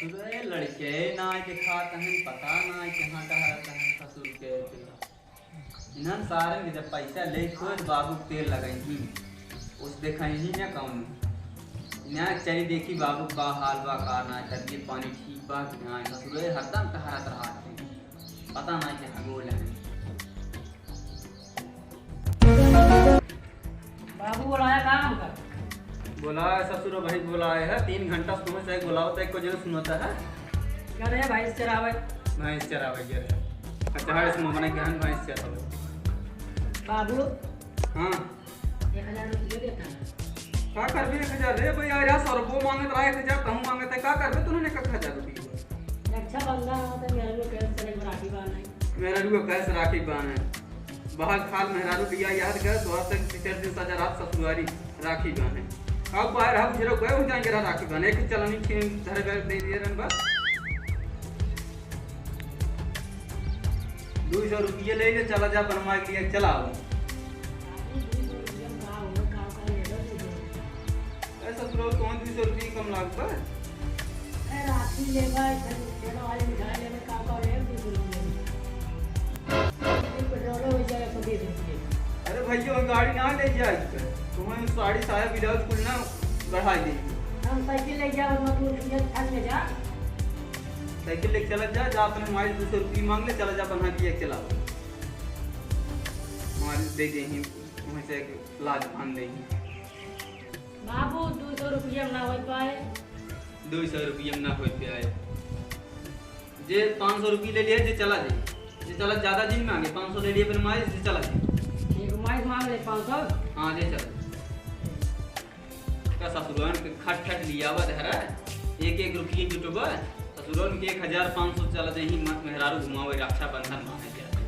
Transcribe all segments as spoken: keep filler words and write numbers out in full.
रे लड़के, नाहीं देखात हैं, पता नाहीं कहाँ टहरत हैं ससुर के। इन्हन सारन के जब पैसा लेके होए तो बाबू के तेल लगइहीं। उस देखइहीं न कौन। इन्हन चली देखी बाबू का हाल बा, का ना, तबियत पानी ठीक बा कि नाहीं। ससुरे हरदम टहरत रहत हैं, पता नाहीं कहाँ गोल हैं। बाबू बोलाया का हमका? बोलाए ससुर भाई, बोलाए है। तीन घंटा से तुम्हें से बोलाओ तो एक को जो सुनता है। क्या रे भैंस चरावे? भैंस चरावे गया है। अच्छा, हर इसमें बने के हम भैंस चरावे। बाबू। हाँ। एक हजार रुपये देता है। का करबे एक हजार? रे भाई, यार, यार, सौ रुपये मांगत रहा, एक हजार कहूँ मांगत है। का करबे तूने एक हजार रुपये? रक्षाबंधन हो तो मेरे को कैसे राखी बांधे? मेरे को कैसे राखी बांधे? बहरहाल मेहरारू बिया याद कर, तो आज तक पिछले दिन सजा रात ससुरारी राखी बांधे। अब बाहर हम जरा गए हो जाएंगे रा राखी बांधे, एक चलनी छीन धरे बैग दे दिए रन बस। दो सौ रुपये ले ले, चला जा बनवा के लिए, चला आओ। ए ससुरो, कौन दो सौ रुपये कम लागत बा? ए, राखी लेबे, फिर चलो, आज मिठाई लेबे, का, का लेब, दो सौ रुपये। एक पेट्रोल हो जाए, एक सौ बीस रुपये। अरे भैया, हम गाड़ी ना ले जाए, तुम्हें साड़ी, साया, ब्लाउज कुल ना बढ़ा दे। हम साइकिल ले जाओ, मत वो तुझे थक ले जा। साइकिल लेके चला जा, जा अपने माई दो सौ रुपये मांग ले, चला जा, बना दिया, चला। माई दे दे ही, वहीं से लाज मान दे ही। बाबू, दो सौ रुपया में ना हो पाए। दो सौ रुपया में ना हो पाए। जे पाँच सौ रुपया ले लिए, जे चला जाए। जे चला, ज्यादा दिन मांगे, पाँच सौ ले लिए, फिर माई, जे चला जाए। एक माई मांग ले पाँच सौ। हाँ, जे चला। का ससुरन के खट खट लियावा धरा, एक एक रुपये जुटवा, ससुरन के एक हजार पाँच सौ चला जाए, ही म-, मेहरारू घुमावे, रक्षाबंधन माने जाते।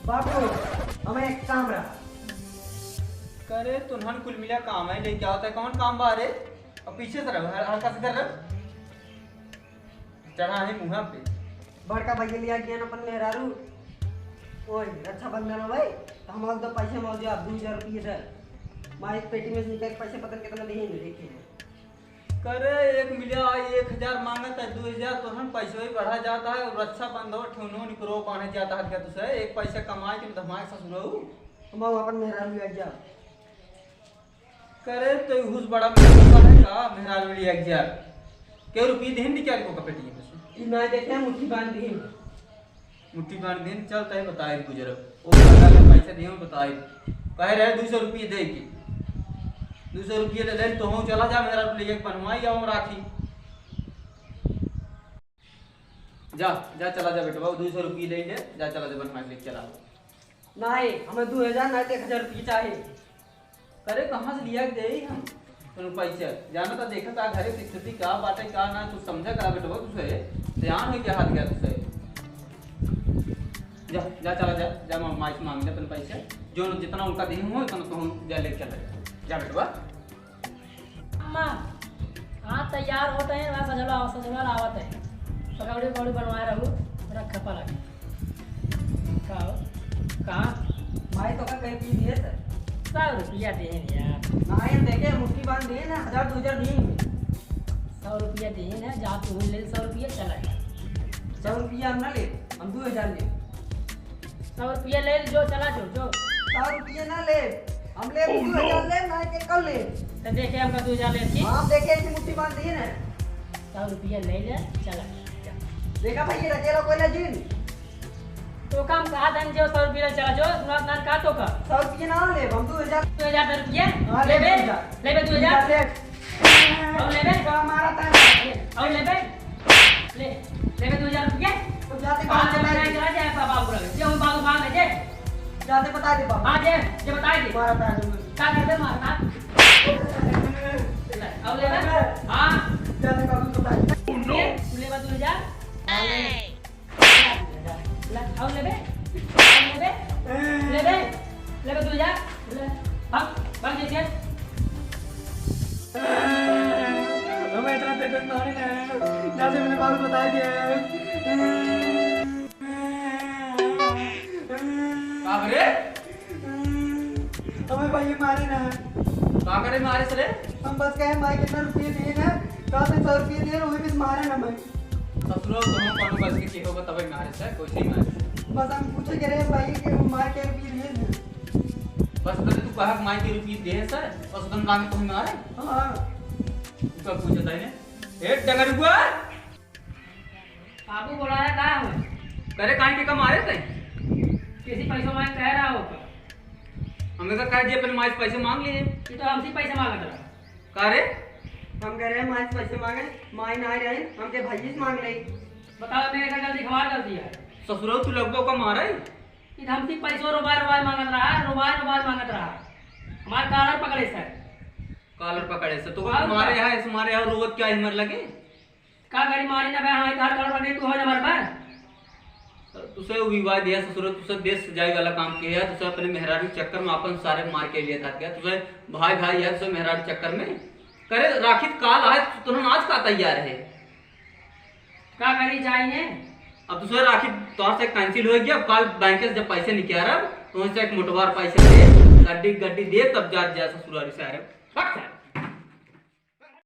बाबू, हमें एक काम रहा। करे तुन्हन कुल मिला काम है, लेके आवत है, कौन काम बा रे? अब पीछे से रहो, हर-, हल्का से इधर रहो। चढ़ा है मुँह पे। बड़का भैया लिया गया ना अपन मेहरारू। ओए, रक्षाबंधन है भाई, तो हम लोग तो पैसे मौज आप दो हजार रुपये दे। माई पेटी में से निकाल पैसे पता नहीं कितना देंगे, देखे हैं। करे एक मिलिया, एक हजार मांगत है, दो हजार तोहन पैसे ही बढ़ा जाता है, और रक्षाबंधन ठेवनो निकरो पाने जाता है, क्या तुझे एक पैसा कमाए के धमाए ससुरऊ? हम अपन मेहरारू लिया जा। करे तो हुस बड़ा मेहरारू है का, मेहरारू लिया जा। के रुपये देन दी क्या को कपेटी में से? ई ना देखे, मुट्ठी बांध दी। मुट्ठी बांध दिन, चल तय बताए गुजरब। ओ दादा के पैसा दियो बताए। कहे रहे दो सौ रुपये दे के। दो सौ रुपये ले ले, तो हूँ चला जा, मेहरारू ले एक बनवाई आओ राखी। जा, जा चला जा बेटवा, दो सौ रुपये ले ले, जा चला जा बनवाई ले चला। नहीं, हमें दो हजार, नहीं तो एक हजार रुपये चाहे। करे कहाँ से लिया के देई हम तोर पैसा? जाना तो देखा का घरे की स्थिति का बाटे का ना, तू समझा का बेटवा, तू से सियान हो गया हाथ गया तू से। जा, जा, चला जा, जा, मा-, माई से मांग ले अपन पैसा, जो जितना उनका देही हो, उतना तू जा ले चला जा, जा बेटवा। अम्मा, हाँ, तैयार होत है, वहाँ सजला, सजला आवत है। पकौड़ी, पकौड़ी बनवाए रहू, रख पलक। का हो? कहाँ? माई तो का कहीं पी दिए सर। सौ रुपया देन यार। नाहीं, हम देखे, मुट्ठी बांध दिए ना, हजार दो हजार दिए। सौ रुपया देन है, जा तू ले सौ रुपया, चला जा। सौ रुपया हम ना ले, हम दो हजार ले। सौ रुपया ले जो, चला जो, जो। सौ रुपया ना ले, हम ले दो हजार ले, ना के कल ले। तो देखे हमका दो हजार ले, ठीक? हाँ, देखे ऐसी मुट्ठी बांध दिए ना। सौ रुपया ले ले, चला। देखा भाई, ये रखेला कोई ना जिन। तो काम कहा था जो सौ रुपया ले चला जो, सुना ना का तो का। सौ रुपया ना ले, हम दो हजार। दो हजार रुपया? हाँ, ले ले बे, दो हजार। ले बे दो हजार। ले। और ले बे। का मारा था? और ले बे। ले, ले बे दो हजार रुपया। तो जाते बाहर बाहर चला चला जाए, बाबा को लगे। ये हम बाबू बाहर में जे। जाते बता दे बाबा। हाँ, जे, जे बता दे। मारा था जो। का कर दे मारा था? ले, और ले बे। हाँ। जाते बाबू बता दे। Oh, no। ये, ले बे दो हजार। हाँ, ले। ले, और ले बे। और ले बे। ले बे। ले बे दो हजार। ले। भाग, भाग, जल्दी। हमें इतना पेट में मारे ना, जैसे मैंने बाबू बता दिया। बाप रे। हमें भाई मारे ना। का करे मारे से रे? हम बस कहे माई कितना रुपये दिए ना, का से सौ रुपये दिए, वही भी मारे ना माई। ससुरो, तुम कौन बस के हो, बतावे मारे से, कोई नहीं मारे। बस हम पूछे करे माई के, माई के रुपये दिए ना। बस बस तू कहा माई के रुपये दिए से, बस तुम लागे तुम मारे। हाँ। तू का पूछे ताई ने? ए डंगरुआ। बाबू बोला है, का हो? करे काहे के का मारे तै? किसी पैसों मांग कह रहा हो का? हमें का कहे जे अपने माई से पैसे मांग लिए। ये तो हमसे पैसे मांगत रहा। का रे? हम कह रहे हैं माई से पैसे मांगे, माई ना रहे, हमके भाई से मांग ले। बताओ, मेरे का गलती, हमार गलती है? ससुरो तू लगभग का मारा है? ये तो हमसे पैसों रोबाय रोबाय मांगत रहा, रोबाय रोबाय मांगत रहा। हमार कॉलर पकड़े सर। कॉलर पकड़े से तो और मारे का? है, इस मारे है, रोवत क्या हिमर लगे? का करी मारी ना बे, हाँ, इधर करो बने, तू हो ना मर बे। तुसे वो विवाह दिया ससुर, तुसे देश सजाए वाला काम किया, तुसे अपने मेहरारू चक्कर में अपन सारे मार के लिए था क्या? तुसे भाई भाई है, तुसे मेहरारू चक्कर में करे राखी काल आए, तुरंत आज का तैयार है। का करी जाइए? अब तुसे राखी तोर से कैंसिल हो गया, अब काल बैंक से जब पैसे निकाल रहा, तो उनसे एक मोटवार पैसे दे, गड्डी गड्डी दे, तब जा, जा ससुरारी सारे। फट सारे।